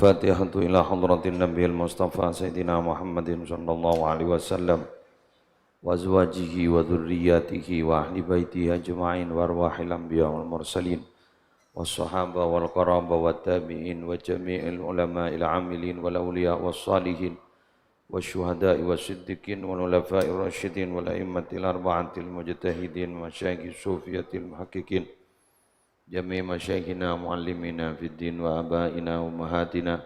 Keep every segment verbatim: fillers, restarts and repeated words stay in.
Fatihatu ila hadratin Nabiyil Mustafa Sayyidina Muhammadin sallallahu alaihi wasallam wa azwajihi wa dzurriyyatihi wa ahli baitihi ajma'in wa arwahil anbiya wal mursalin was sahaba wal qaraba wat tabi'in wa jami'il ulama'il amilin wal awliya was salihin was syuhada'i was siddiqin wal khulafa'ir rasyidin wal a'immatil arba'atil mujtahidin masyayikhis sufiyatil muhaqqiqin jami' masyaikhina muallimina fid din wa abaina wa ummahatina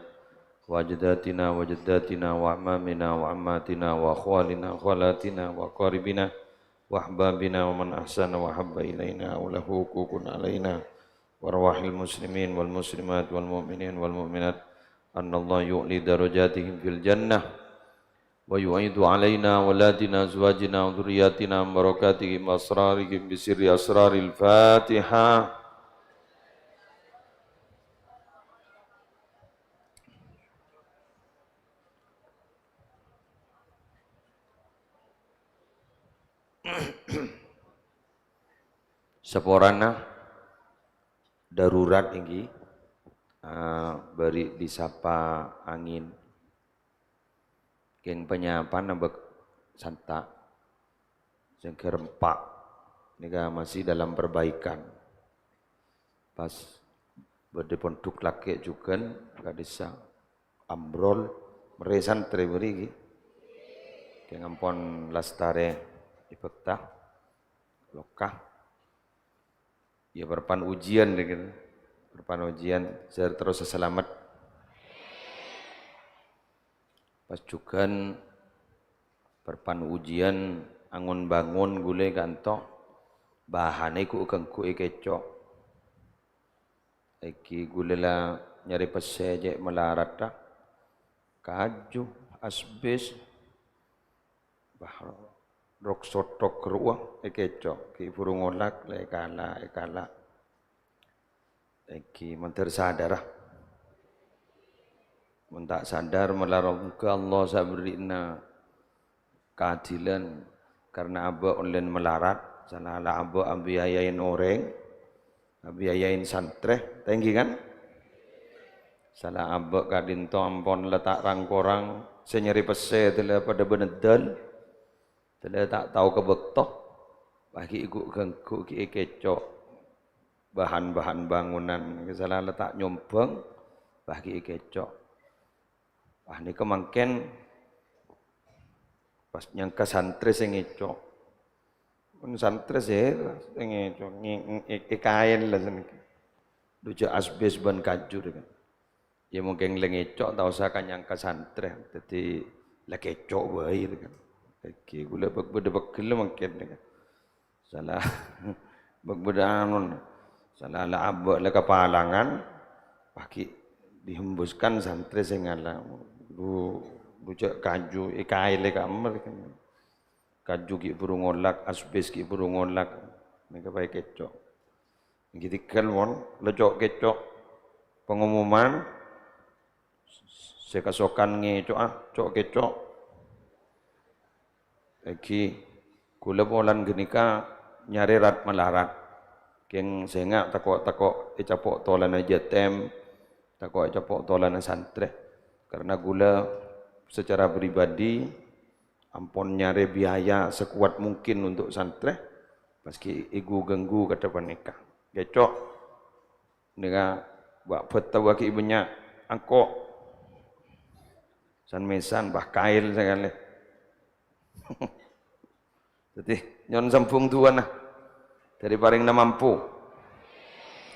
wa ajdatina wa jaddatina wa ammamina wa ammatina wa khawalina khalatina wa qaribina wa ahbabina wa man ahsana wa habba ilaina wa lahu huququn alaina wa arwahil muslimin wal muslimat wal mu'minin wal mu'minat annallaha yu'li darajatihim fil jannah wa yu'idu alaina wa ala azwajina wa dzurriyyatina min barakatihim wa asrarihim bi sirri asraril Fatihah. Saporana darurat èngghi, eh, bâri' disapa angèn. Kèng panyapana bâk santa', sèngghâr empa' nèka masih dalam perbaikan. Pas bâdâ pondhuk lakè' jhughân ka'dissa ambrol, mèrè santrè bâri' ghi. Kèng ampon lastarè èbhâkta, lokka. Ya, parappa'na ujian, ya kan? Parappa'na ujian, sè terros salamet. Pas jhughân parappa'na ujian, angon-bangon ghulâ kanto, bahanna ghu-, ganggu èkèco'. Èngghi ghulâ la nyarè pèssè cè' malaradhâ, kaju, asbes, Bah, rok-sothok rowa èkèco', ghi' bhuru ngolak, la èkala', èkala'. Èngghi mandhâr sadhârâ. Mon ta' sadhâr, malar moghâ Allah sè aberri'na kaadilan, karna abâ' ollèna malarat, sala la abâ' abiayaèn orèng, abiayaèn santrè, ta' èngghi kan? Sala abâ' ka'dinto ampon la ta' rang-korang, sè nyarè pèssè dâlla padâ bâneddhâl, dâlla ta' tao ka bâkto, pas ghi' ghu-, ganggu ghi' èkèco', bahan-bahan bangunan, sala la ta' nyombhâng, pas ghi' èkèco'. Wah, nèka mangkèn pas nyangka santrè sè ngèco'. Mon santrè sè, sè ngèco', ngè-, ngè-, è-, èkaèl la sanèka. Dhu jhâ' asbes bân kaju, dhu kan. Ya mungkin la ngèco', ta' osa ka nyangka santrè. Dhâddhi la kèco' bhâi, dhu kan. Èngghi, ghulâ bâk-, bâdâ pegghel mangkèn, dhu kan. Sala bâk-, bâdâ anona, sala la abâ' la kapalangan, pas ghi' dihembuskan santrè sè ngala'. Dhu, dhu jhâ' kaju, èkaèl è kamar kan. Kaju ghi' bhuru ngolak, asbes ghi' bhuru ngolak. Nèka paè kèco'. Èngghi tèngghâl mon, la co' kèco'. Pengumuman, sè kasokan ngèco'a, co' kèco'. Èngghi, ghulâ polana ghânèka nyarè rat-malarat. Kèng sènga' tako'-tako' ècapo' tolana jâtèm, tako' ècapo' tolana santrè. Karna ghulâ secara pribadi ampon nyarè biaya sekuat mungkin untuk santrè, pas ghi' èghu-ganggu kadhâ' panèka. Kèco'. Nèka, wa-, bâta wa ghi' bânnya' angko'. San-mèsan, bah, kaèl sakalè. Dhâddhi, nyo'on sambhung du'ana. Dhâri parèngna mampu.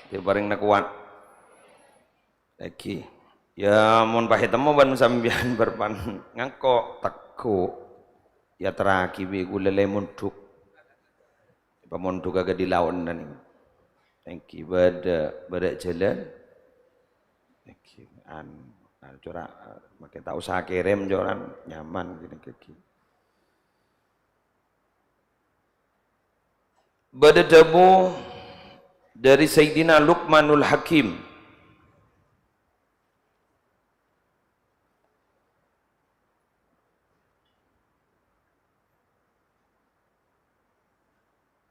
Dhâri parèngna kowat. Èngghi. Ya, mon pas ètemmo bân sampèyan bârâmpan ngangko', tegghu'. Ya, terraghi bi' ghulâ lè mondhuk. Pamondhughâ ghâdhi laonan nèka. Èngghi bâdâ, bâdâ jhâlân. Èngghi, an-, an-, cora', makè ta' osa kèrèm coran, nyaman ghânèka ghi. Bâdâ dhâbu dhâri Sayyidina Luqmanul Hakim.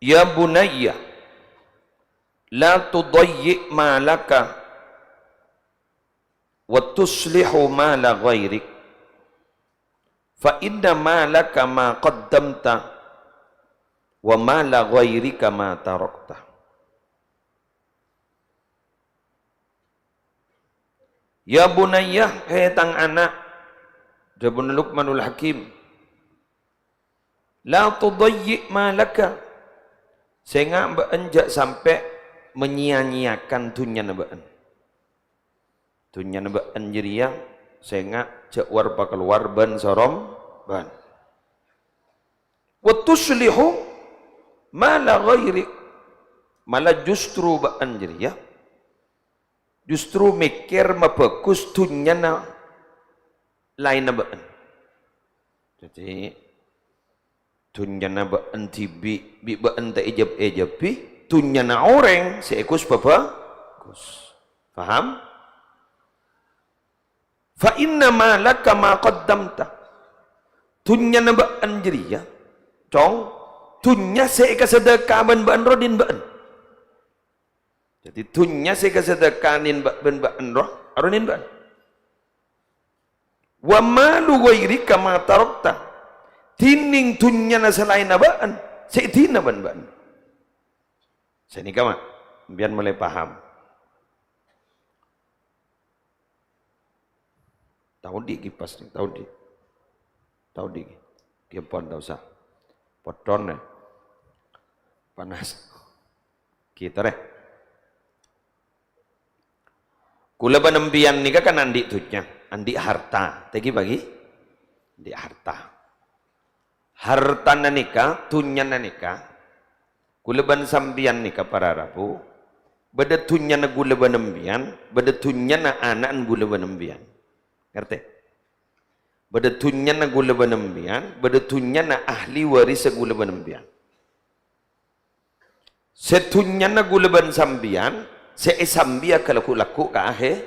"Ya bunayya, la tudayyi' malaka "Wa tuslihu mala ghairik, fa inna malaka ma qaddamta, wa mala ghairika ma tarakta." "Ya bunayya, he tang ana'," dhâbuna Luqmanul Hakim, "la tudayyi' malaka," sènga' bâ'ân jhâ' sampè' manyèya-nyèyakan dhunnyana bâ'ân. Dhunnyana bâ'ân jârèya sènga' jhâ' war-pakalowar bân sorom bân. "Wa tuslihu mala ghairi," mala justru bâ'ân jârèya justru mèkkèr mabhâghus dhunnyana laènna bâ'ân. Dhâddhi, dhunnyana bâ'ân dhibi' bi' bâ'ân ta' èjhâb-èjhâbi, dhunnyana orèng sè èghus bhâbhâghus. Paham? "Fa inna malaka ma qaddamta." Dhunnyana bâ'ân jârèya, Cong, dhunnya sè èkasadhâka bân bâ'ân rowa dhin bâ'ân. Dhâddhi, dhunnya sè èkasadhâka nèng bâ-, bân bâ'ân rowa, arowa nèng bâ'ân. "Wa malu ghairika ma tarakta." Dhinèng dhunnyana salaènna bâ'ân, sè èdina bân bâ'ân. Sanèka, Ma', sampèyan molaè paham. Tao andi' kipas, nè? Tao andi'? Tao andi'? Ghi ampon, ta' osa. Potton, nè? Panas. Ghi, torè. Kaulâ bân sampèyan nèka kan andi' dhunnya, andi' harta. Tèngghi, Pa', ghi? Andi' harta. Hartana nèka, dhunnyana nèka, kaulâ bân sampèyan nèka para rabu, bâdâ dhunnyana kaulâ bân sampèyan, bâdâ dhunnyana ana'na kaulâ bân sampèyan. Ngartè? Bâdâ dhunnyana kaulâ bân sampèyan, bâdâ dhunnyana ahli warissa kaulâ bân sampèyan. Sè dhunnyana kaulâ bân sampèyan, sè èsambiyâ ka lagghu'-lagghu' ka ahè-,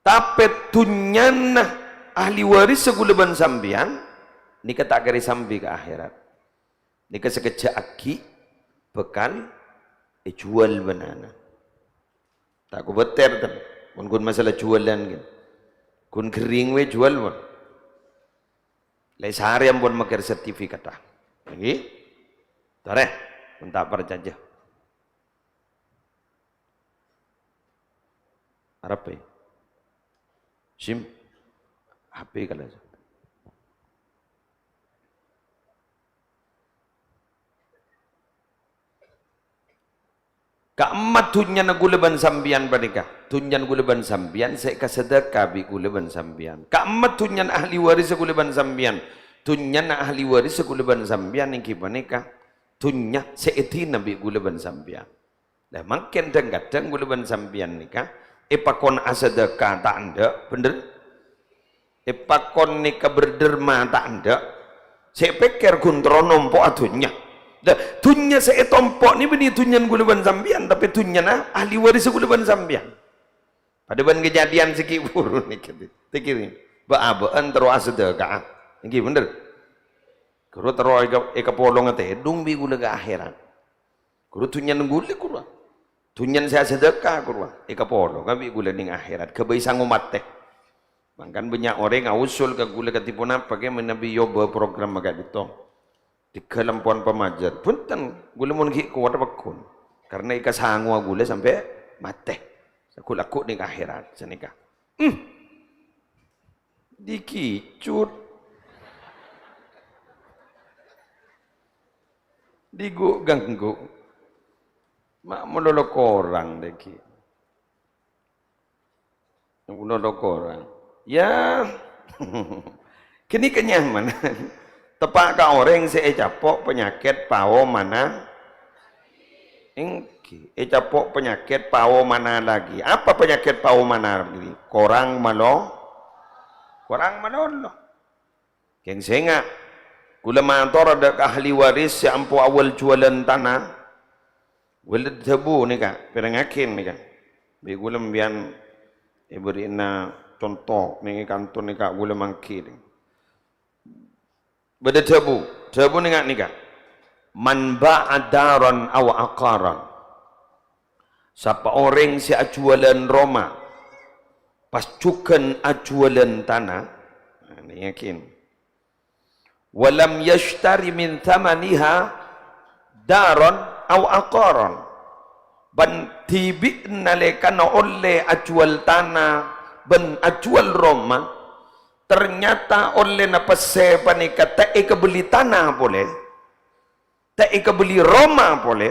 tapè dhunnyana ahli warissa kaulâ bân sampèyan, nèka ta' kèra èsambi ka akhèrat. Nèka sakejjhâ' aghi' bhâkal èjhuwâl bân ana'. Ta' kobâtèr, ten. Mon ghun masalah juwâlân, ghi. Ghun ghering bhâi juwâl, mon. Lè sarè ampon makkèr sertifikata. Ngghi? Torè, mon ta' parcajâ. Arep, è? Sim? H P kala. Ka'imma dhunnyana kaulâ bân sampèyan panèka, dhunnyana kaulâ bân sampèyan sè èkasadhâka bi' kaulâ bân sampèyan. Ka'imma dhunnyana ahli warissa kaulâ bân sampèyan, dhunnyana ahli warissa kaulâ bân sampèyan èngghi panèka dhunnya sè èdina bi' kaulâ bân sampèyan. Lah, mangkèn dhâng-kadhâng kaulâ bân sampèyan nèka èpakon asadhâka ta' endâ', bhender? Èpakon nèka berderma ta' endâ'? Sè èpèkkèr ghun terro nompo'a dhunnya. Lah, dhunnya sè ètompo' nè bânnè dhunnyana kaulâ bân sampèyan, tapè dhunnyana ahli warissa kaulâ bân sampèyan. Padâ bân kejadian sè ghi' bhuru nèka, tèngghi. Bâ'-abâ'ân terro asadhâka'a. Èngghi, bhender? Ghuru terro èka-, èkapolonga tèdung bi' kaulâ ka akhèrat. Ghuru dhunnyana kaulâ, ghuru. Dhunnyana sè asadhâka, ghuru. Èkapolonga bi' kaulâ nèng akhèrat, ghâbây sango matè. Mangkana bânnya' orèng ausul ka kaulâ kadhi ponapa, kè manabi yobâ program ka'dinto. Dhigghâl ampon pamajâr. Bhunten, kaulâ mon ghi' kowat pagghun. Karna èkasangowa kaulâ sampè' matè. Saghul-lagghu' nèng akhèrat, sanèka. Hmm. Dikicut. Dighu'-ghângghu'. Ma' malolo korang dhâggi'. Malolo korang. Ya. Kènè' kenyamanan. Teppa' ka orèng sè ècapo' panyakèt paomana. Èngghi, ècapo' panyakèt paomana lagi. Apa panyakèt paomana lagi? Korang malo-, korang malolo. Kèng sènga', kaulâ mator dâ' ka ahli waris sè ampo awwâl juwâlân tana. Kaulâ dhâbu nèka, pèrèngngaghi nèka. Bi' kaulâ sampèyan èbâri'na conto nèng è kanto nèka kaulâ mangghi. Bâdâ dhâbu, dhâbuna nga' nèka, "Man ba'a daran aw aqaran." Sapa orèng sè ajuwâlân roma, Pas jhughân ajhuwâlân tana, nah, nèka yakin. "Wa lam yashtari min tsamaniha daron aw aqaran." Bân dhibi' nalèkana ollè ajhuwâl tana bân ajhuwâl roma, ternyata ollèna pèssè panèka ta' èkabelli tana polè, ta' èkabelli roma polè,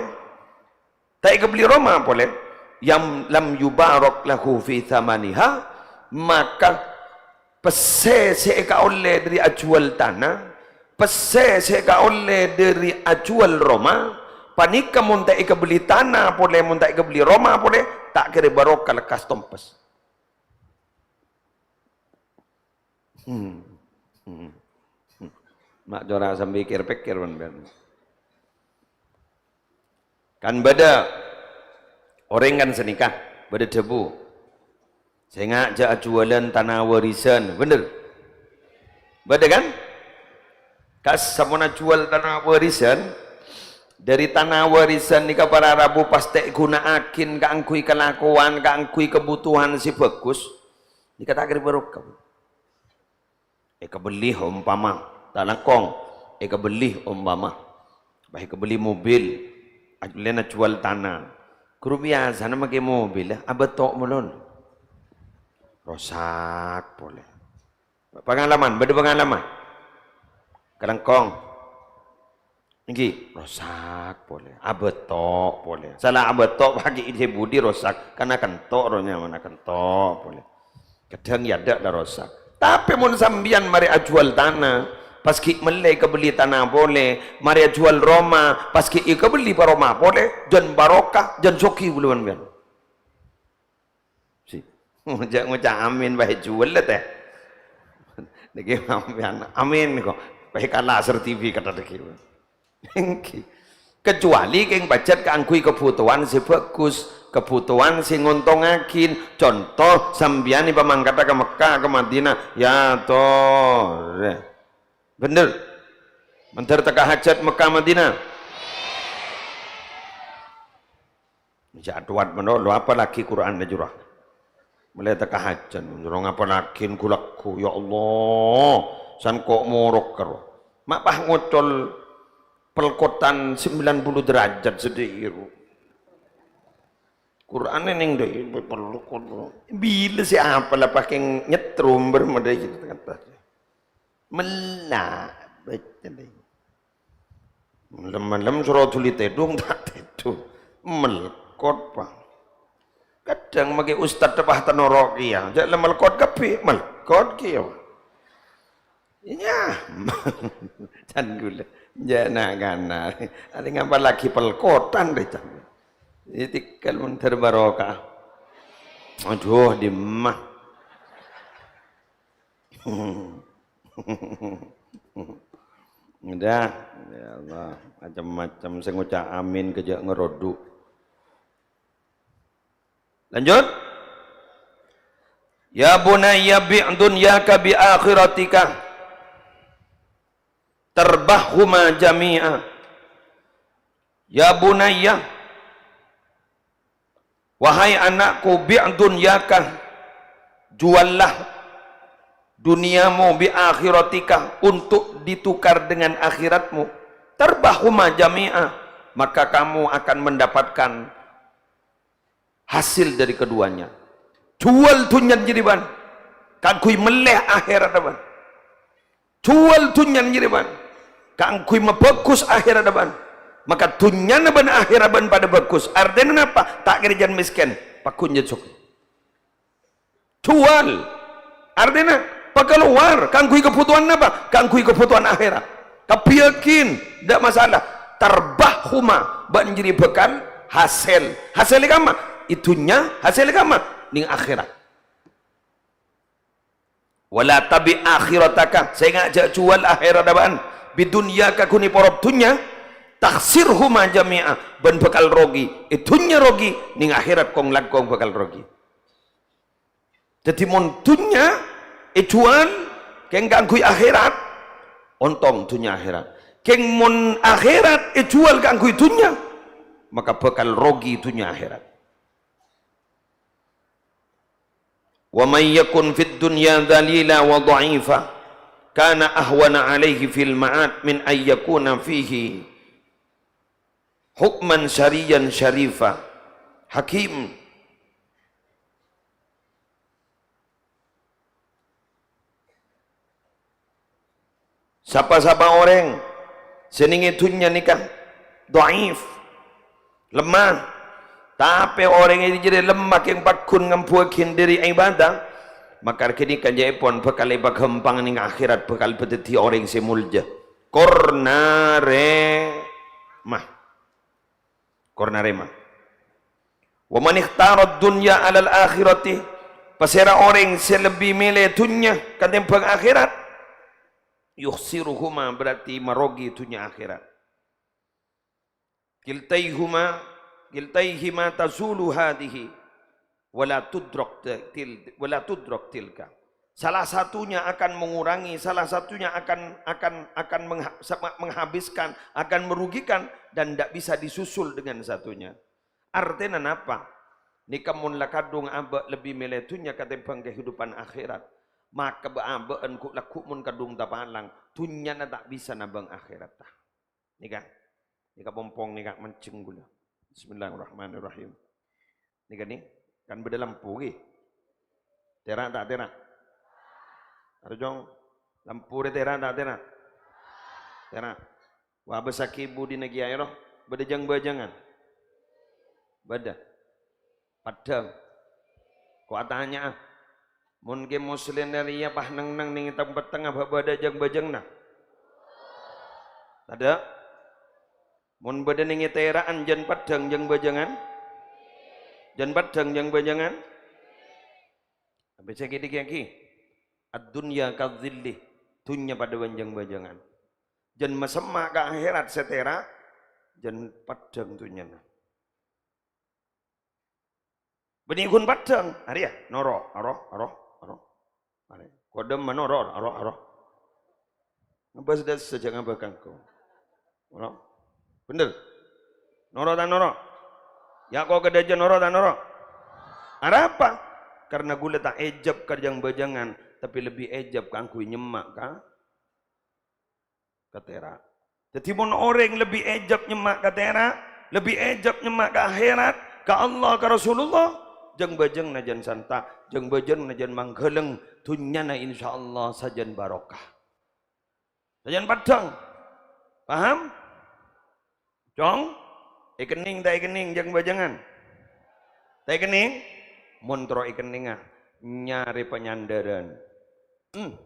ta' èkabelli roma polè, yam lam yubarak lahu fi tsamaniha, maka pèssè sè èkaollè dhâri ajhuwâl tana, pèssè sè èkaollè dhâri ajhuwâl roma, panèka mon ta' èkabelli tana polè, mon ta' èkabelli roma polè, ta' kèra barokah, lekkas tompes. Hmm. Hmm. Hmm. Ma' cora' sambi kèr-pèkkèr, bân, bân. Kan bâdâ orèng kan sanèka, bâdâ dhâbu, "Sènga' jhâ' ajhuwâlân tana warisan," bhender? Bâdâ kan? Kas sampon ajhuwâl tana warisan, dhâri tana warisan nèka para rabu pas ta' èghuna'aghin kaangghuy kalakowan, kaangghuy kabhutowan sè bhâghus, nèka ta' kèra barokah. Èkabelli ompama, ta' langkong, èkabelli ompama. Bâ èkabelli mobil, ajhuwâlân ajhuwâl tana. Ghuru biyasana makè mobil, ya, abâto' malolo. Rosak polè. Pangalaman, bâdâ pangalaman? Kalangkong. Èngghi, rosak polè, abâto' polè. Sala abâto' paghi' sè budi rosak, kan akento' ro nyamana akento' polè. Kadhâng yâ dâ' la rosak. Tapè mon sampèyan marè ajhuwâl tana, pas ghi' mellè èkabelli tana polè, marè ajhuwâl roma, pas ghi' èkabelli pa roma polè, jân barokah, jân soghi bulâ sampèyan. Si. Ngoca'-ngoca' amin bhâi juwâl la, tè. Nèkè sampèyan amin kok. Bhâi kala sertifikat nèkè. Èngghi. Kecuali kèng pajhât kaangghuy kabhutowan sè bhâghus, kabhutowan sè ngontongngaghi. Conto, sampèyan èpamangkata ka Mekkah, ka Madinah, ya torè. Bhender? Mandhâr tekka hajhât Mekkah Madinah. Jhâ' towat mano, lo apalagi Qur'an jârowa. Mèlè tekka hajhât, jârowa ngapalaghi ghu-lagghu, ya Allah, san ko' morok karo. Ma' pas ngocol pelkotan sembilan puluh derajat sèdhâ ro. Qur'an nèng dâ' pelkot. Bilâ sè apal la pas kèng nyetrum bâr madâi gitu, kata. Mella, bâca lè. Malem-malem soro dhuli tèdung, ta' tèdung. Melkot, Pak. Kadhâng makè ustad teppa' tanoro kèya. Jhâ' la melkot kabbhi, melkot kèya. Iyâ. Can ghulâ. Jhâ' na'-kana'. Arè ngapalaghi pelkotan rè, can. Ètèngghâl mandhâr barokah. Adhu, dimma. Udah, ya Allah, macem-macem sè ngoca' amin kejjhâ' ngerodu'. Lanjut. "Ya bunayya bi' dunyaka bi akhiratika, tarbahhuma jami'a." Ya bunayya, wahai anakku, bi' dunyaka, juallah duniamu, bi akhiratika, untuk ditukar dengan akhiratmu. Tarbahhuma jami'a, maka kamu akan mendapatkan hasil dari keduanya. Juwâl dhunnya jârèya bân, kaangghuy mellè akhèratta bân. Juwâl dhunnya jârèya bân, kaangghuy mabhâghus akhèratta bân. Maka dhunnyana bân akhèratta bân padâ bhâghus. Artèna napa? Ta' kèra jân mèskèn, pagghun jân soghi. Juwâl. Artèna, pakalowar. Kaangghuy kabhutowan napa? Kaangghuy kabhutowan akhèrat. Kabbhiyâghin, ta' masalah. Tarbahhuma, bân jârèya bhâkal hasèl. Hasèlla è kamma? È dhunnya, hasèlla è kamma? Nèng akhèrat. "Wa la tabi' akhirataka," sènga' jhâ' juwâl akhèratta bâ'ân, "bi dunyaka," ghun èporop dhunnya, "takhsirhuma jami'a," bâ'ân bhâkal rogi. È dhunnya rogi, nèng akhèrat kong-langkong bhâkal rogi. Dhâddhi, mon dhunnya èjuwâl kèng kaangghuy akhèrat, ontong dhunnya akhèrat. Kèng mon akhèrat èjuwâl kaangghuy dhunnya, maka bhâkal rogi dhunnya akhèrat. Wa man yakun fid dunya dzalila wa dha'ifa, kana ahwana alaihi fil ma'ad min an yakuna fihi hukman syariyan syarifa. Hakim. Sapa-sapa orèng sè nèngè dhunnya nèka dhaif, lemma, tapè orèng è jârèya lemma kèng pagghun ngambuwâghi dhâri ibâdâ, maka ghânèka jâèpon bhâkal èpaghâmpang nèng akhèrat, bhâkal dhâddhi orèng sè molja. Kor narèma. Kor narèma. "Wa man ikhtarad dunya 'alal akhirati," pasèra orèng sè lebbi mèlè dhunnya katèmbhâng akhèrat, "yukhsiruhuma," berarti marogi dhunnya akhèrat. "Kiltaihuma, kiltaihima tazulu hadhihi, wa la tudrak til-, wa la tudrak tilka." Salah satunya akan mengurangi, salah satunya akan, akan, akan mengha-, sama-, menghabiskan, akan merugikan, dan tidak bisa disusul dengan satunya. Artèna napa? Nèka mon la kadhung abâ' lebbi mèlè dhunnya katèmbhâng kehidupan akhèrat, maka bâ-, abâ'na ghu'-, lagghu' mon kadhung tapalang, dhunnyana ta' bisa nabâng akhèratta. Nèka, nèka pompong nèka manjheng ghulâ. Bismillahirrahmanirrahim. Nèka nè, kan bâdâ lampu ghi. Tèra' ta' tèra'? Arjong, lampu rè tèra' ta' tèra'? Tèra'. Wa, abâssaghi budina kèya, ro. Bâdâ jâng-bâjângan? Bâdâ. Paddhâng. Ko' atanya'a. Mon Kè Muslèh rèya pas neng-neng nèng tem-pettengnga bâ-, bâdâ jâng-bâjângnga? Tadâ'. Mon bâdâ nèng è tèra'an jân paddhâng jâng-bâjângan? Jân paddhâng jâng-bâjângan? Abâ' sè ghi-, ghi-, ghi. Ad-dunya kadzilli. Dhunnya padâ bân jâng-bâjângan. Jân masemma' ka akhèrat sè tèra', jân paddhâng dhunnyana. Bânnè ghun paddhâng, arèya, noro', aro, aro, aro. Arè, kodem noro', aro, aro. Ngabâs dâ' sajjhâ ngabâ kangko. Noro'. Bhender. Noro' ta' noro'? Ya, ko' kadhâjâ noro' ta' noro'? Arapa? Karna ghulâ ta' èjhâb ka jâng-bâjângan, tapè lebbi èjhâb kaangghuy nyemma' ka ka tèra'. Dhâddhi, mon orèng lebbi èjhâb nyemma' ka tèra', lebbi èjhâb nyemma' ka akhèrat, ka Allah, ka Rasulullah, jâng-bâjângnga jân santa', jâng-bâjângnga jân mangghâlâng, dhunnyana insyaallah sajân barokah. Sajân paddhâng. Paham? Cong? Èkennèng ta' èkennèng jâng-bâjângan? Ta' èkennèng? Mon terro èkennènga, nyarè panyandhârân. Hmm.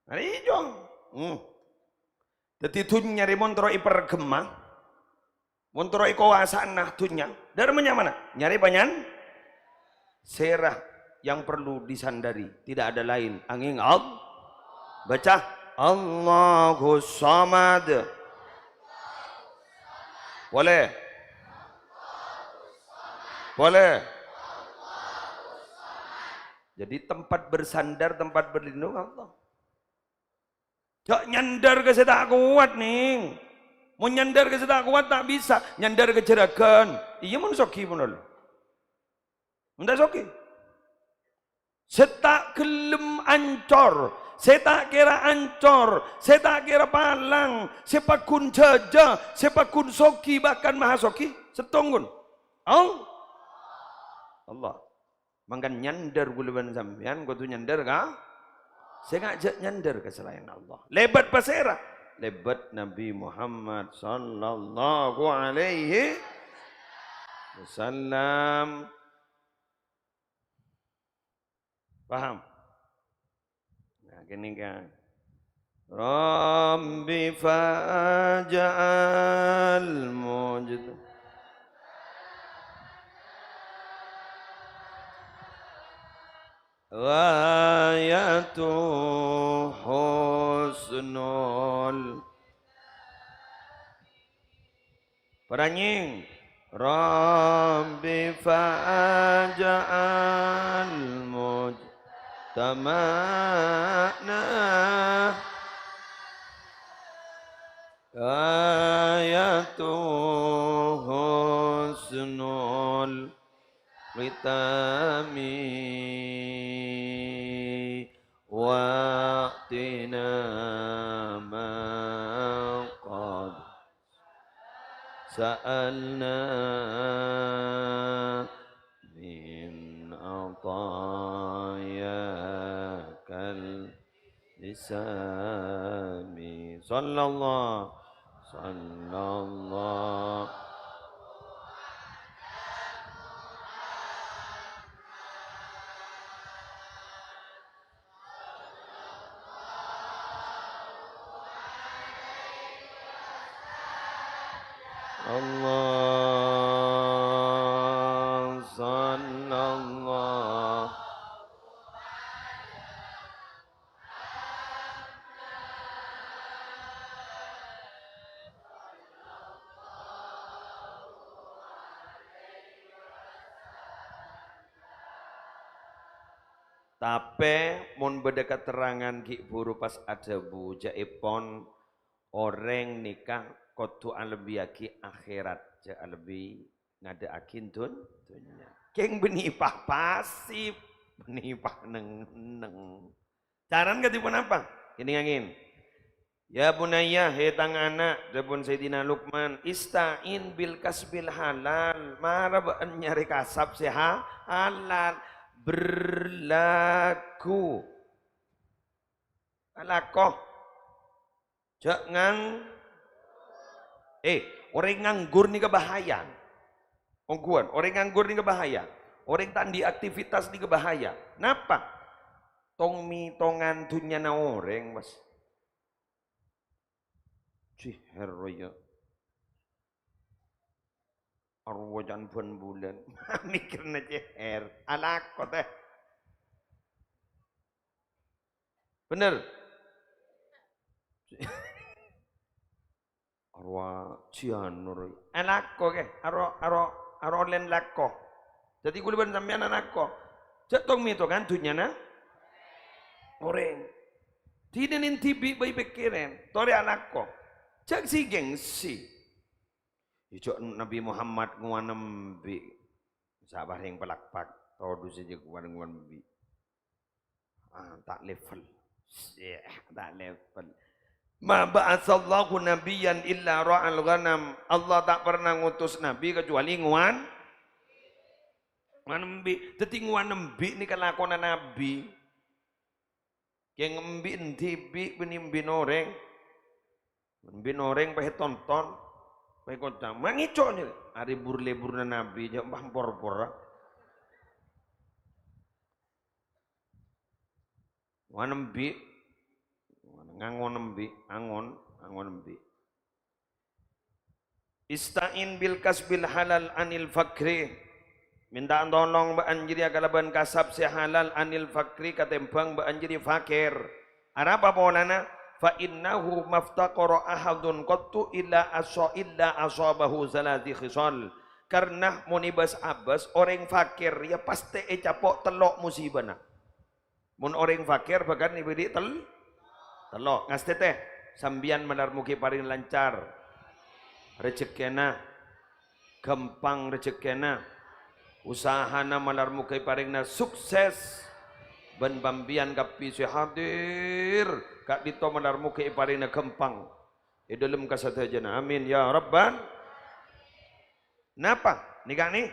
Arèya, Cong. Hmm. Dhâddhi dhunnya rè mon terro èparghemma, mon terro èkobâsa'ana dhunnya, dâ' remma nyamana? Nyarè panyan-, sèra yang perlu disandari, tidak ada lain, angèng Al-, baca, "Allahus Samad." Polè. Polè. Jadi tempat bersandar, tempat berlindung Allah. Jhâ' nyandhâr ka sè ta' kowat, nèng. Mon nyandhâr ka sè ta' kowat, ta' bisa. Nyandhâr ka jhârâghân. Iyâ, mon soghi, mon olo. Mon ta' soghi. Sè ta' ghellem ancor, sè ta' kèra ancor, sè ta' kèra palang, sè pagghun jhâjâ, sè pagghun soghi, bahkan maha soghi. Sèttong, ghun. Al-, Allah. Mangkana nyandhâr ghulâ bân sampèyan kodhu nyandhâr ka, sè ngajhâk nyandhâr ka salaèn Allah. Lèbât pasèra? Lèbât Nabi Muhammad sallallahu alaihi wasallam. Paham? Nah, kènè kan. Rabbi faj'al mujd-, ghayatu husnul Paranyèng. Rabbi faj'al mujtama'na ghayatu husnul الختام وأعطنا ما قد سألنا من عطاياك الجسام. صلى الله، صلى الله. Allah, sallallahu. Tapè mon bâdâ katerrangan ghi' bhuru pas adhâbu, jhâ'èpon orèng nèka kodhu alebbiyaghi akhèrat, jhâ' alebbi ngadâ'aghi dun-, dhunnya. Kèng bânnè pas-pasip, bânnè pas neng-enneng. Carana kadhi ponapa? Kènè' ngangèn. "Ya bunayya, he tang ana'," dhâbuna Sayyidina Luqman, "ista'in bil kasbil halal." Mara bâ'na nyarè kasab sè ha-, halal. Berlagu. Alako. Jhâ' ngang-, eh, orèng nganggur nèka bahaya. Ongghuwân, orèng nganggur nèka bahaya. Orèng ta' andi' aktivitas nèka bahaya. Napa? Tong-mètongan dhunnyana orèng, Mas. Jihèr, ya. Arwah can bân bulân. Mèkkèrana jihèr. Alako, tè. Bhender. Arwah jianur. Alako, kè. Aro, aro, aro lèn lako. Dhâddhi kaulâ bân sampèyan alako. Jhâ' tong-mètongan dhunnyana orèng. Dinèn dhibi' bhâi pèkkèran, torè alako. Jhâ' sè-gengsi. Ijâ Nabi Muhammad ngowan embi'. Sabarèng palakpak, todus ijâ ngowan-ngowan embi'. Ah, ta' level. Syeh, ta' level. "Ma ba'atsallahu nabiyyan illa ra'al ghanam." Allah ta' pernah ngutus nabi kecuali ngowan, ngowan embi'. Dhâddhi ngowan embi' nèka lakona nabi. Kèng embi' dhibi' bânnè embi' orèng. Embi' orèng pahè tonton, pahè kocang. Mangèco' nyè, arè bur-leburrâ nabi, jhâ' pas por-pora. Ngowan embi', ngangon embi', angon, angon embi'. "Ista'in bil kasbil halal anil fakri." Mènta tolong bâ'na jârèya kalabân kasab sè halal anil fakri, katèmbhâng bâ'na jârèya fakir. Arapa polana? "Fa innahu maftaqara ahadun qattu illa asa-, illa asabahu tsalatsu khisal." Karna mon èbâs-abâs, orèng fakir, ya pastè ècapo' tello' musibana. Mon orèng fakir bhâkal nèbâghi tel-, tello'. Ngastètè, sampèyan malar moghi èparèng lancar rejekkèna, ghâmpang rejekkèna, usahana malar moghi èparèngana sukses, bân sampèyan kabbhi sè hadir ka'dinto malar moghi èparèngana ghâmpang è dhâlem kasadhâjâna. Amin, ya Rabbal. Napa? Nèka nè,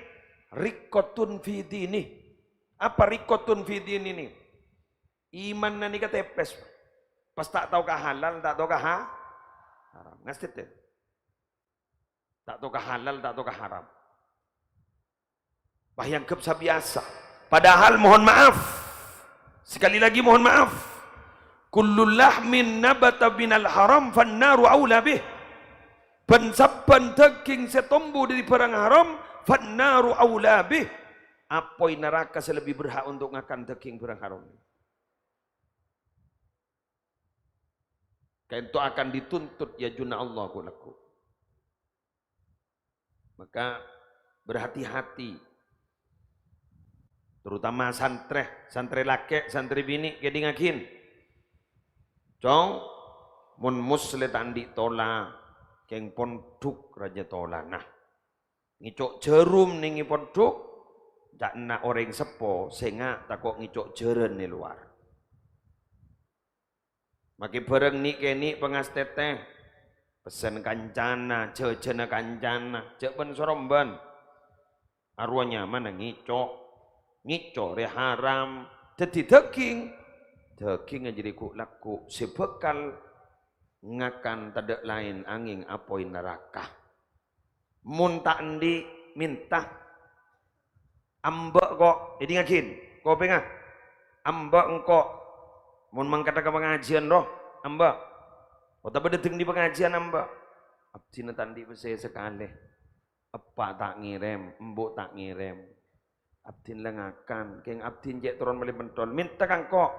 riqqatun fi dini. Apa riqqatun fi dini nè? Imanna nèka tèpès. Pas ta' tao ka halal, ta' tao ka ha-, haram. Ngastètè. Ta' tao ka halal, ta' tao ka haram. Wah, èangghep sabiyasa. Padahal, mohon maaf. Sekali lagi, mohon maaf. "Kullu lahmin nabata minal haram fannaru aula bih." Bân sabbhân dhâghing sè tombu dhâri bhârâng haram, fannaru aula bih. Apoy naraka sè lebbi berhak untuk ngakan dhâghing bhârâng haram. Kaènto akan dituntut è ajunna Allah ghu'-lagghu'. Maka berhati-hati. Terutama santrè, santrè lakè', santrè binè', kèdingngaghin. Cong, mon moslè ta' andi' tola, kèng pondhuk rajâ tolana. Ngèco' jhârum nèng è pondhuk, Ca'na orèng seppo, sènga' tako' ngèco' jhârân è lowar. Makè bhârâng nè'-kènè' pangastètè, pessen kancana, jhâjhâna kancana, jhâ' bân-sorombân. Arowa nyamana ngèco'. Ngèco' rè haram, dhâddhi dhâghing. Dhâghing jârèya ghu'-lagghu' sè bhâkal ngakan tadâ' laèn angèng apoy naraka. Mon ta' andi', mènta. Amba' ko', èdingngaghi, kopèngnga. Amba' engko'. Mon mangkadhâ ka pangajiyân, ro, amba'. Otabâ dâteng dhi pangajiyân, amba'. Abdhina ta' andi' pèssè sakalè. Eppa' ta' ngèrèm, embu' ta' ngèrèm. Abdhina la ngakan, kèng abdhina cè' terron mellè pentol. Mènta ka engko'.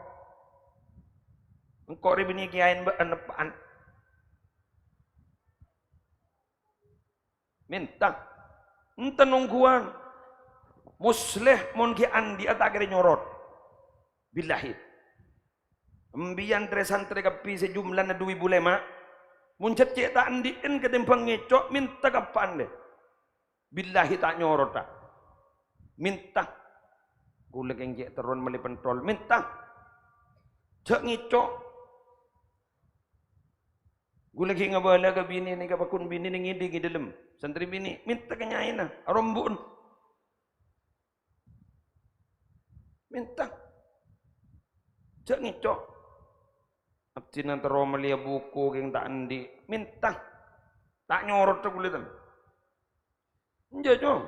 Engko' rè binè kèyaèn bâ'ân eppa'an. Mènta. Enten ongghuwân. Moslèh mon ghi' andi'â ta' kèra nyorot. Billahi. Embiyan trè-santrè kabbhi sè jumlana du èbu lèma', mon cè' ta' andi'ân katèmbhâng ngèco', mènta ka eppa'an lè. Billahi ta' nyorot, ta'. Mènta. Ghulâ kèng cè' terron mellè pentol, mènta. Jhâ' ngèco'. Ghulâ ghi' ngabâlâ ka binè nèka, pakon binè nè ngèdhing è dâlem. Santrè binè, mènta ka nyaèna, arombu'en. Mènta. Jhâ' ngèco'. Abdhina terro mellèya buku kèng ta' andi'. Mènta. Ta' nyorot ghulâ tan. Enjâ', Cong.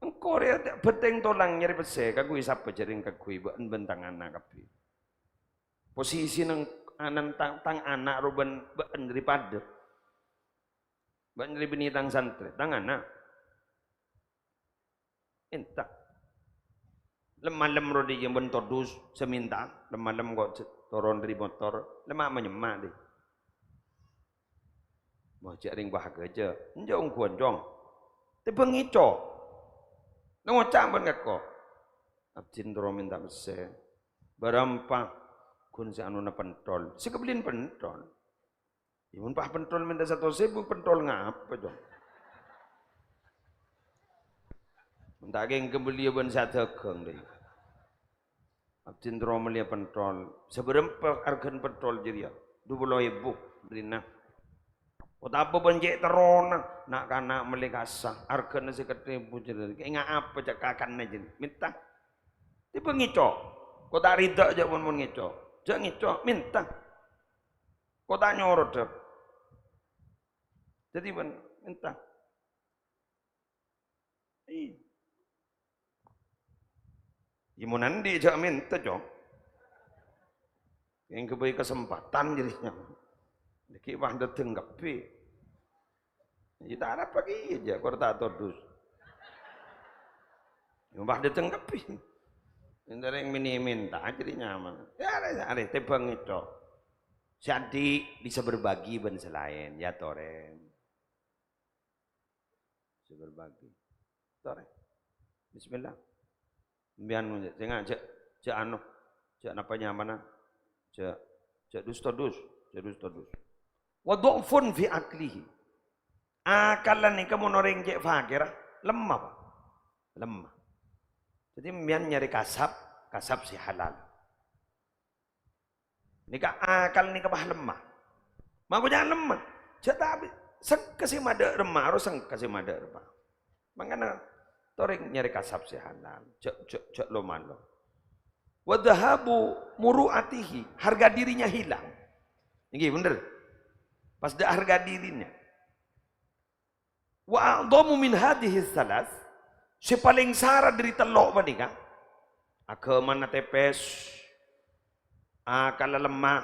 Engko' rè bhâteng tolang nyarè pèssè, kaangghuy sapa jhârèng kaangghuy bâ'ân bân tang ana' kabbhi. Posisina anan tang, tang ana' ro bân bâ'ân rè padâ. Bâ'ân rè binè tang santrè, tang ana'. Enta. Lem-malem ro dhi' bân todus sè mènta, lem-malem ko' toron dâri motor, lemma' manyemma' dhi'. Wah, jhâ' rèng wah ghâjâ. Enjâ' ongghuwân, Cong. Tèmbhâng ngèco'. Ngoca' bân ngako. Abdhina terro mènta pèssè. Bârâmpa ghun sè anona pentol. Sè kabellin pentol. Ya, mon pas pentol mènta satos èbu, pentol ngapa, Cong? Mon ta' kèng kabelliyâ bân sè adhâghâng, dhi'. Abdhina terro mellèya pentol. Sabârâmpa arghâna pentol jârèya? Du polo èbu, bârina. Otabâ bân cè' terrona, na'-kana' mellè kassa, arghâna sèket èbu jârèya. Kèng ngapa cè' kakanna jârèya? Mènta. Tèmbhâng ngèco'. Ko' ta' rida jâ' mon-mon ngèco'. Jâ' ngèco', mènta. Ko' ta' nyorot, dâ. Dhâddhi bân, mènta. Iyâ. Iyâ, mon andi' jâ' mènta, Cong. Èngghâ bhâi kasempatan jârèya. Dhâggi' pas dâteng kabbhi. Iyâ, ta' arapa kèya jâ', kor ta' todus. Iyâ, pas dâteng kabbhi. Èntarèng mènè mènta jârèya nyaman. Yâ, arè, arè, tèmbhâng ngèco'. Sè andi' bisa berbagi bân sè laèn, yâ, torè. Sè berbagi. Torè. Bismillah. Sampèyan, sènga', jâ', jâ' anu, jâ' napa nyamana, jâ', jâ' dus-todus, jâ' dus-todus. Wa dha'fun fi aqlihi. Akalla nèka mon orèng cè' fakèra, lemma, Pak. Lemma. Dhâddhi, sampèyan nyarè kasab, kasab sè halal. Nèka akal nèka pas lemma. Mangkana lemma. Jâ' ta' bi-, sengka sè madâ' remma, aro sengka sè madâ' remma. Mangkana torè nyarè kasab sè halal. Jâ', jâ', jâ' lo-malo. Wa dhahabu muru'atihi, harga dirinya hilang. Ènggi, bhender. Pas dâ' harga dirinya. Wa a'dhamu min hadhihi tsalas, sè palèng sara dâri tello' panèka, aghâmana tèpès, akalla lemma,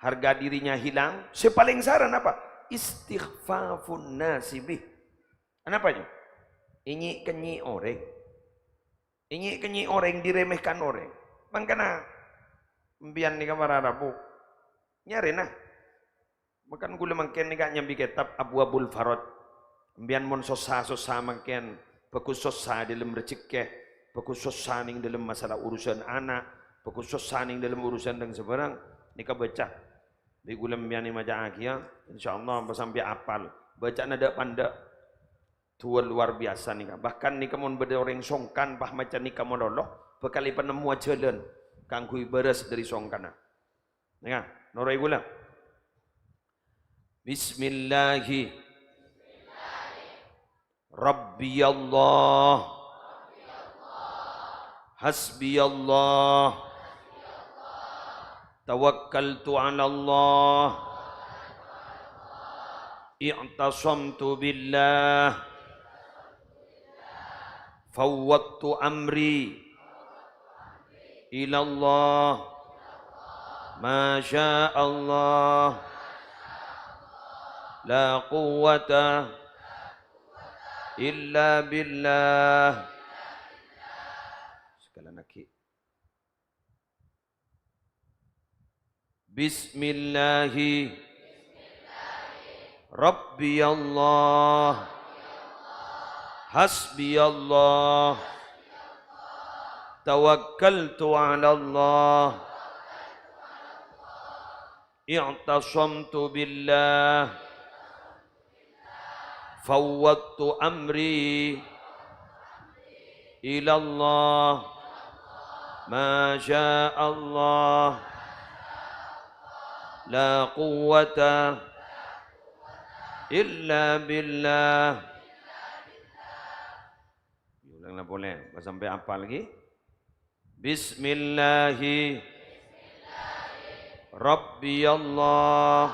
harga dirinya hilang, sè palèng sara napa? Istikhfafun nasi bih. Anapa, Cong? Ènyi'-kènyi' orèng. Ènyi'-kènyi' orèng, diremehkan orèng. Mangkana, sampèyan nèka para rabu. Nyarèna. Mangkana ghulâ mangkèn nèka nyambi kètab Abwabul Faraj. Sampèyan mon sossa-sossa mangkèn, bhâghus sossa è dâlem rejhekkè, bhâghus sossa nèng dâlem masalah urusan ana', bhâghus sossa nèng dâlem urusan rèng sabârâng, nèka bâca. Bi' ghulâ sampèyan èmaca'aghiyâ, insyaallah pas sampè' apal. Bâcana dâ'-pandâ'. Du'a luar biasa nèka. Bahkan nèka mon bâdâ orèng songkan pas maca nèka malolo, bhâkal èpanemmowa jhâlân kaangghuy bârâs dâri songkanna. Nèka, noro'è kaulâ. Bismillahi. Rabbiyallah. Hasbiyallah. Tawakkaltu 'alallah. I'tasamtu billah. Fawwadtu amri ilallah. Masya Allah. La quwwata illa billah. Sekali lagi. Bismillahi. Rabbiyallah. Hasbiyallah. Tawakkaltu 'alallah. I'tasamtu billah. Fawwadtu amri ilallah. Masya Allah. La quwwata illa billah. Ulang polè, pas sampè' apal lagi. Bismillahi. Rabbiyallah.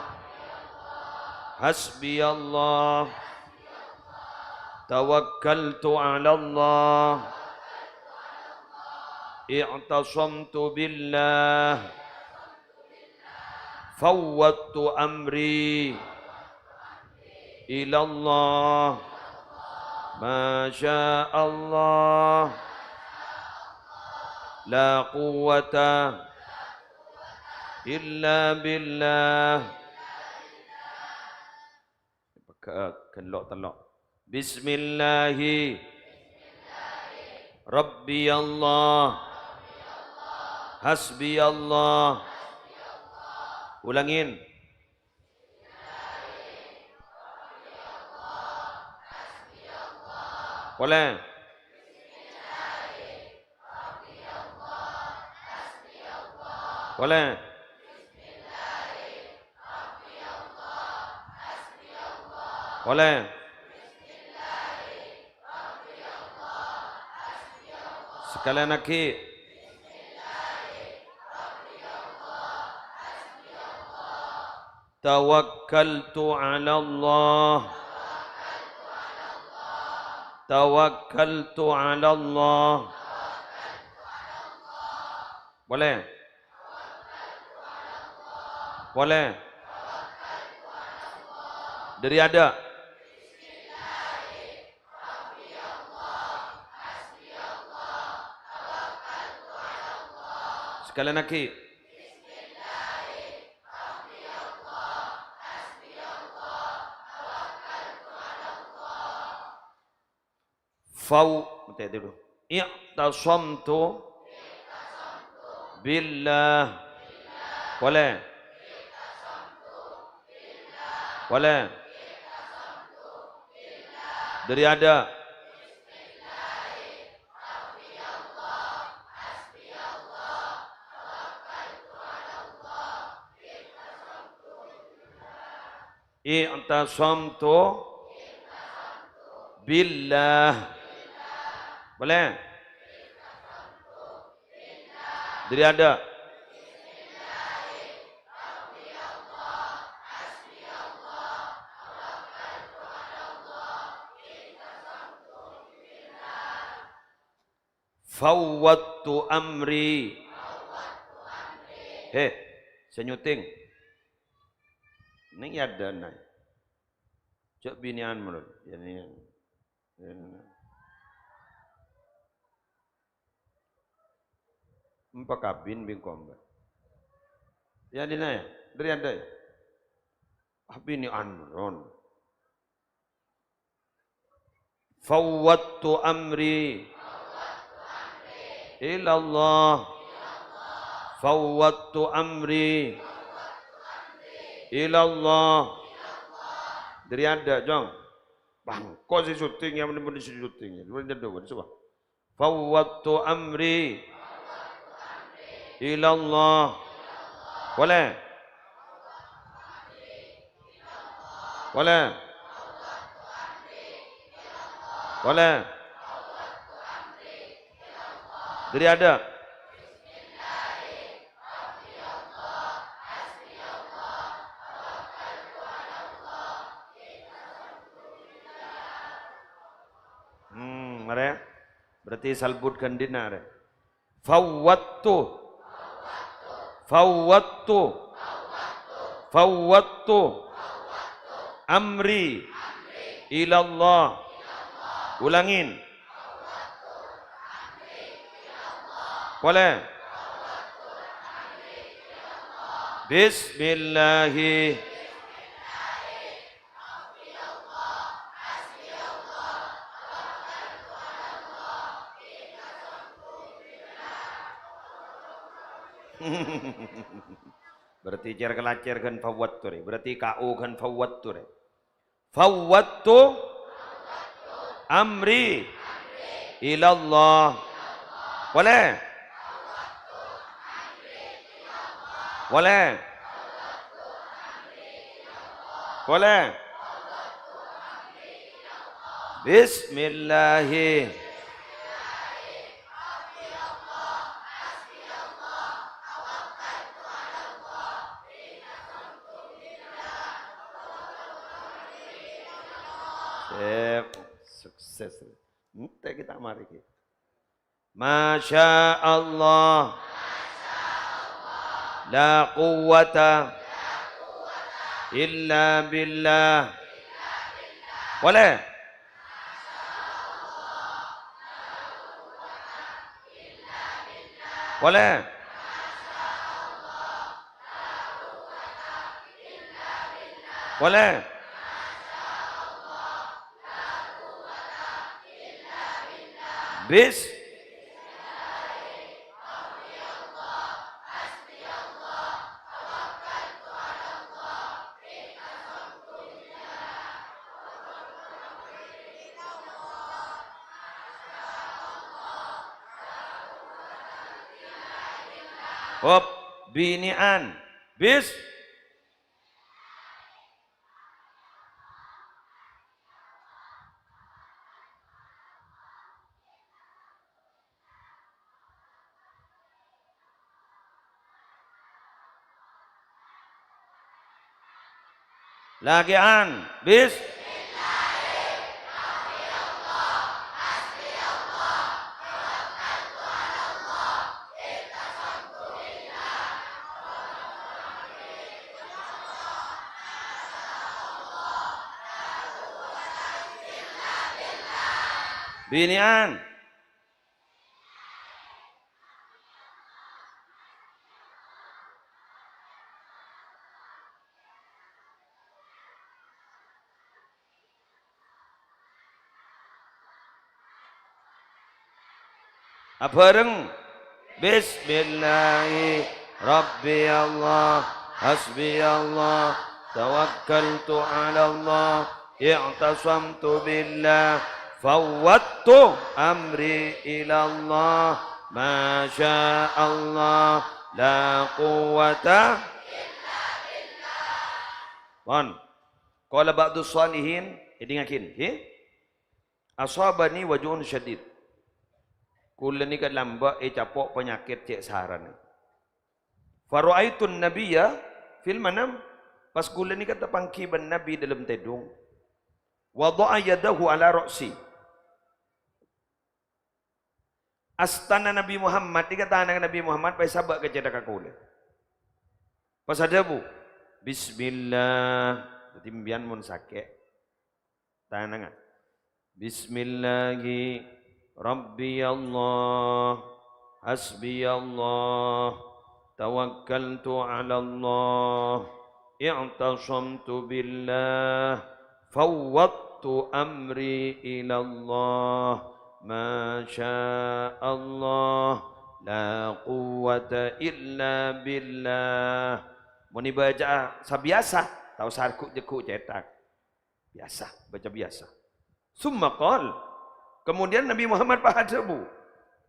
Hasbiyallah. Tawakkaltu 'alallah. I'tasamtu billah. Fawwadtu amri ilallah. Masya Allah. La quwwata illa billah. Pegghâ'â ghâllu' tello'. Bismillahi. Rabbiyallah. Hasbiyallah. Ulangin. Polè. Polè. Polè. Sakalèyan aghi'. Tawakkaltu 'alallah. Tawakkaltu 'alallah. Polè. Polè. Dâri adâ'. Sakalèyan aghi'. Fau-, tè dulu. I'tasamtu billah. Polè. Polè. Dâri adâ'. I'tasamtu billah. Polè. Dâri adâ'. Fawwadtu amri. He, sè nyuting. Neng yâ dâna. Jhâ' binèyan malolo. Yâ, neng. Yâ, neng. Empa kabin bi' komba. Yâ, dina yâ. Dâri adâ' yâ. Ah, binèyan malolo. Fawwadtu amri ilallah. Fawwadtu amri ilallah. Dâri adâ', Jong. Bângko sè syuting, ya, mending-mending sè syuting, ya. Coba nyendok, coba. Fawwadtu amri ilallah. Polè. Polè. Polè. Dhâri adâ'. Hmm, marè. Berarti salbut ghândhina, rè. Fawwadtu. Fawwadtu. Fawwadtu. Amri. Ilallah. Ulangin. Polè. Bismillahi. Berarti cèr-kalacèr ghân fawwadtu rè. Berarti K O ghân fawwadtu rè. Fawwadtu amri ilallah. Polè. Polè. Polè. Bismillahi. Sip, sukses. Entek kita mari ki. Masya Allah. La quwwata illa billah. Polè. Polè. Polè. Bis. Hop, binè'an. Bis. Lakè'an, bis. Binè'an. Abhâreng. Bismillahi Rabbi Allah, hasbi Allah, tawakkaltu 'ala Allah, i'tasamtu billah, fawwadtu amri ila Allah, ma sya Allah, la quwwata. Pon. Qala ba'dus shalihin, èdingngaghi, ghi? Ashabani waj'un syadid. Kaulâ nèka lambâ' ècapo' panyakèt cè' sarana. Fara'aitun nabiyya fil manam. Pas kaulâ nèka tapangghi bân Nabi dâlem tèdung. Wada'a yadahu ala ra'si. Astana Nabi Muhammad, nèka tanangnga Nabi Muhammad pas èsabâ' ka cèthagghâ kaulâ. Pas adhâbu, "Bismillah." Dhâddhi, sampèyan mon sakè', tanangnga. Bismillahi Rabbi Allah, hasbi Allah, tawakkaltu 'ala Allah, i'tasamtu billah, fawwadtu amri ila Allah, ma sya Allah, la quwwata illa billah. Mon èbâca'a sabiyasa, ta' osa ghu'-jâghu' cèthak. Biyasa, baca biyasa. Tsumma qal. Kemudian Nabi Muhammad pas adhâbu.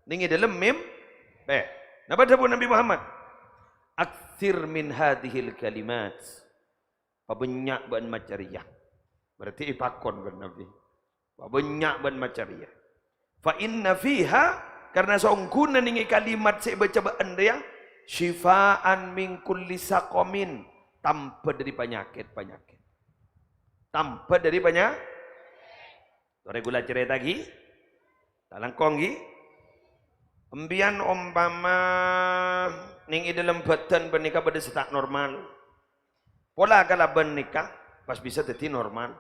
Neng è dâlem mim-, eh, napa dhâbu Nabi Muhammad? "Aktsir min hadzihil kalimat." Pabânnya' bâ'na maca rèya. Berarti èpakon bân Nabi. Pabânnya' bâ'na maca rèya. "Fa inna fiha," karna saongghuna neng è kalimat sè èbâca bâ'na rèya, "syifaan min kulli saqamin," tambhâ dâri panyakèt-panyakèt. Tambhâ dâri panya-, torè ghulâ carèta'aghi, ta' langkong ghi. Empèyan ompama neng è dâlem bhâdhân panèka bâdâ sè ta' normal. Pola kalabân nèka pas bisa dhâddhi normal.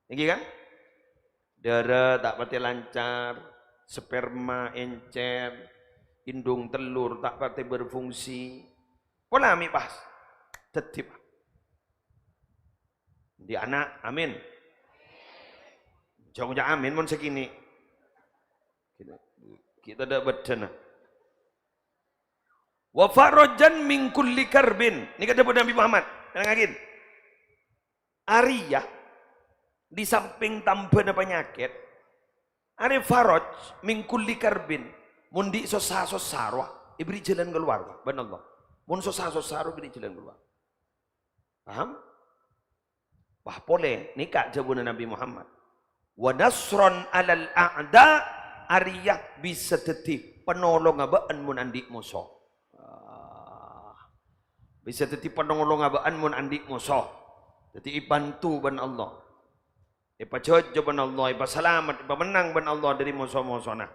Èngghi kan? Dârâ ta' patè lancar, sperma èncèr, indung tellur ta' patè berfungsi. Pola mè' pas. Dhâddhi, Pak. Di ana', amin. Jhâ' ngoca' amin mon sè kènè'. Kita, kita ada bedana. "Wa farajan min kulli karbin." Nèka dhâbu Nabi Muhammad. Èlangaghi. Arèya, di samping tambhâna panyakèt, arè faraj min kulli karbin. Mon dhi' sossa-sossa rowa, èberri' jhâlân kalowar, bân Allah. Mon sossa-sossa rowa, èberri' jhâlân kalowar. Paham? Wah, polè, nèka dhâbuna Nabi Muhammad. "Wa nasran 'alal a'da," arèya bisa dhâddhi panolongnga bâ'na mon andi' moso. Ah. Bisa dhâddhi panolongnga bâ'na mon andi' moso. Dhâddhi èbhânto bân Allah. Èpajhâjhâ bân Allah, èpasalamet, èpamennang bân Allah dâri moso-mosona.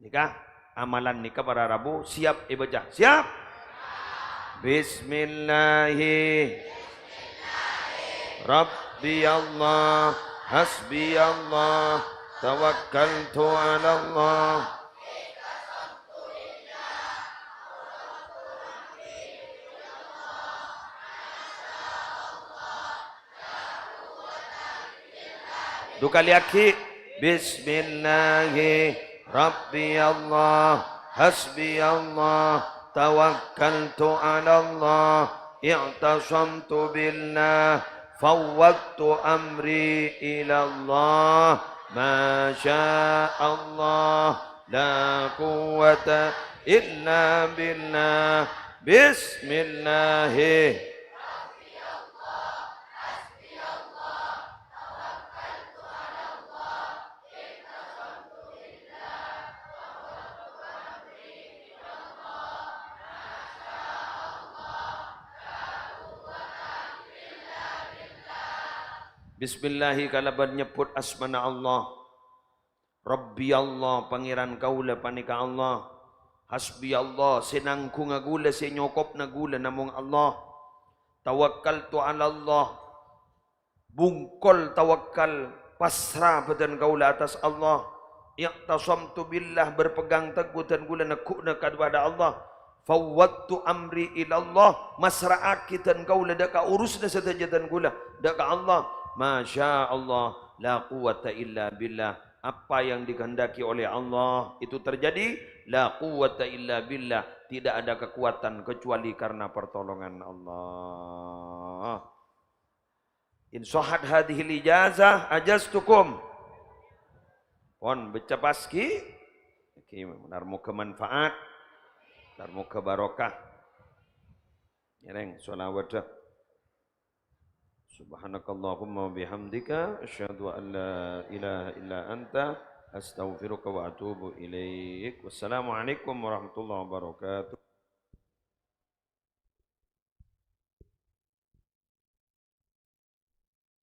Nèka, amalan nèka para rabu, siap èbâca. Siap? Bismillahi. Rabbi Allah, hasbi Allah, tawakkaltu ala Allah. Dhu kalè aghi'. Bismillahi, Rabbi Allah, hasbi Allah, tawakkaltu ala Allah, i'tasamtu billah, fawwadtu amri ila Allah, ma sya Allah, la quwwata illa billah. Bismillahi. Bismillahi kalabân nyebbhut asmana Allah. Rabbi Allah, Pangèran kaulâ panèka Allah. Hasbi Allah, sè nangghungnga ghulâ, sè nyokobna ghulâ namong Allah. Tawakkaltu 'ala Allah, bungkol tawakkal, pasra bhâdhân kaulâ attas Allah. I'tasamtu billah, berpegang teguh dhân ghulâ neggu'na kepada Allah. Fawwadtu amri ilallah, masra'aghi dhân kaulâ dâ' ka urusanna sadhâjâ dhân ghulâ dâ' ka Allah. Ma sya Allah, la quwwata illa billah. Apa yang dikehendaki oleh Allah itu terjadi, la quwwata illa billah, tidak ada kekuatan kecuali karena pertolongan Allah. In sahhat hadhil ijazah ajaztukum. Pon, bâca pas ghi. Ghi, nar moghâ manfaat, nar moghâ barokah. Ngèrèng sholawadda. Subhanakallahumma wa bihamdika, asyhadu an la ilaha illa anta, astaghfiruka wa atubu ilaik. Wassalamualaikum warahmatullahi wabarakatuh.